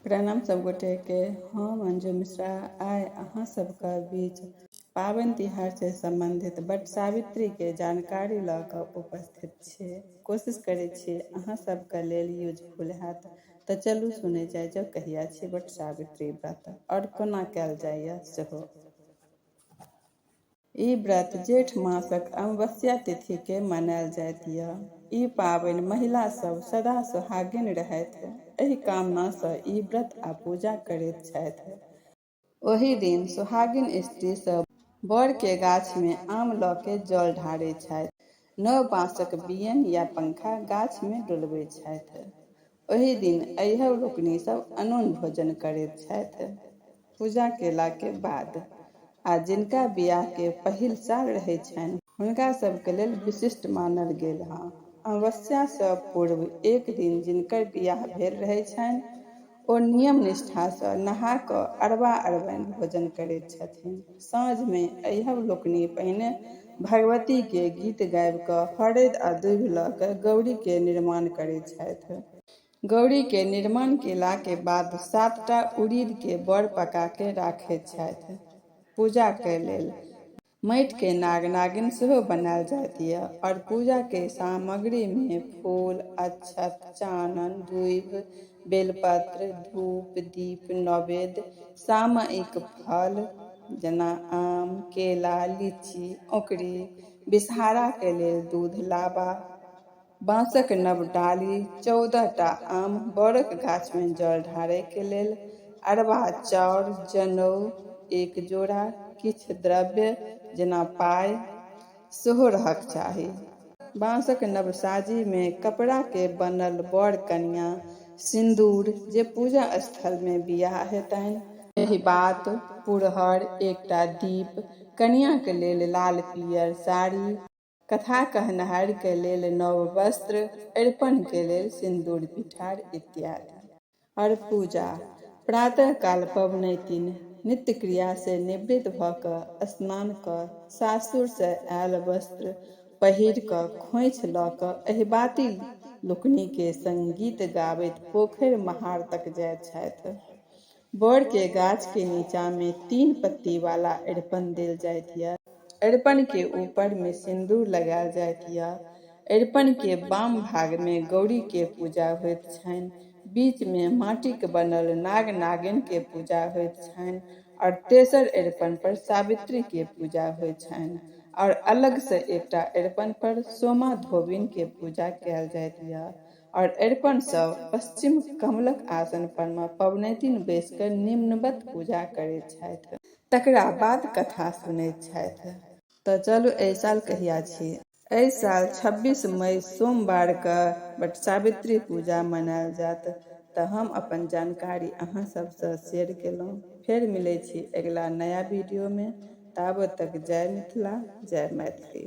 प्रणाम सब गोटे के, हम अंजू मिश्रा आइ अहाँ सबके बीच पाबनि तिहार से सम्बन्धित वट सावित्री के जानकारी लऽ कऽ उपस्थित छी। कोशिश करै छी अहाँ सबके लेल यूजफुल हैत। तऽ चलू सुनै जाइ जाउ कहिया छी वट सावित्री व्रत आओर कोना कयल जाइए सेहो। ई व्रत जेठ मासक अमावस्या तिथि के मनायल जाइत यऽ। ई पाबनि महिला सब सदा सुहागिन रहथि एहि कामना सँ ई व्रत आ पूजा करैत छथि। ओहि दिन सुहागिन स्त्री सब बर के गाछ मे आम लऽ के जल ढारैत छथि। नव बाँसक बियैन या पंखा गाछ मे डोलबैत छथि। ओहि दिन अइहब लोकनि सब अनून भोजन करैत छथि। पूजा केला के बाद आ जिनका बियाह के पहिल साल रहैत छनि हुनका सब के लेल विशिष्ट मानल गेल हँ। अमावस्या सँ पूर्व एक दिन जिनकर बियाह भेल रहैत छनि ओ नियम निष्ठा सँ नहा कऽ अरबा अरबाइन भोजन करैत छथिन। साँझ मे अइहब लोकनि पहिने भगवती के गीत गाबि कऽ हरैद आ दूभि लऽ कऽ गौरी के निर्माण करैत छथि। गौरी के निर्माण केला के बाद सातटा उड़ीद के बड़ पका के राखैत छथि पूजा के लेल। माटि के नाग नागिन सेहो बनायल जाइत ये और पूजा के सामग्री में फूल, अक्षत, चानन, दूभि, बेलपत्र, धूप, दीप, नैवेद्य, सामयिक फल जेना आम, केला, लीची, औंकरी, विषहारा के लेल दूध लाबा, बाँसक नव डाली, 14 टा आम, बड़क गाछ में जल ढारय के लेल, अरबा चाउर, जनउ एक जोड़ा, किछु द्रव्य जेना पाइ सेहो रहक चाही। बाँसक नव साजी में कपड़ा के बनल बर कनिया, सिन्दूर जे पूजा स्थल में बियाह हेतनि, एहिबात, पुरहर, एकटा दीप, कनिया के लेल लाल पियर साड़ी, कथा कहनिहार के लेल नव वस्त्र, अरिपन के लेल सिन्दूर पिठार इत्यादि। और पूजा प्रातः काल पबनैतिन नित्य क्रिया से निवृत्त भऽ कऽ स्नान कऽ सासुर से आयल वस्त्र पहिर कऽ खोंइछ लऽ कऽ अहिबाती लोकनि के संग गीत गाबैत पोखरि महार तक जाइत छथि। बर के गाछ के नीचा में 3 पत्ती वाला अरिपन देल जाइत यऽ। अरिपन के ऊपर में सिंदूर लगायल जाइत यऽ। अरिपन के बाम भाग में गौरी के पूजा होइत छनि। बीच में माटिक बनल नाग नागिन के पूजा होइत छनि और तेसर अरिपन पर सावित्री के पूजा होइत छनि और अलग से एकटा अरिपन पर सोमा धोबिन के पूजा कयल जाइत यऽ। और अरिपन सँ पश्चिम कमलक आसन पर मे पबनैतिन बैसि कऽ निम्नवत पूजा करैत छथि। तकरा बाद कथा सुनैत छथि। तऽ चलू एहि साल कहिया छी? एहि साल 26 मई सोमवार कऽ वटसावित्री पूजा मनायल जायत। तऽ हम अपन जानकारी अहाँ सबसँ शेयर केलहुँ। फेर मिलै छी अगिला नया वीडियो मे। ताबत तक जय मिथिला, जय मैथिली।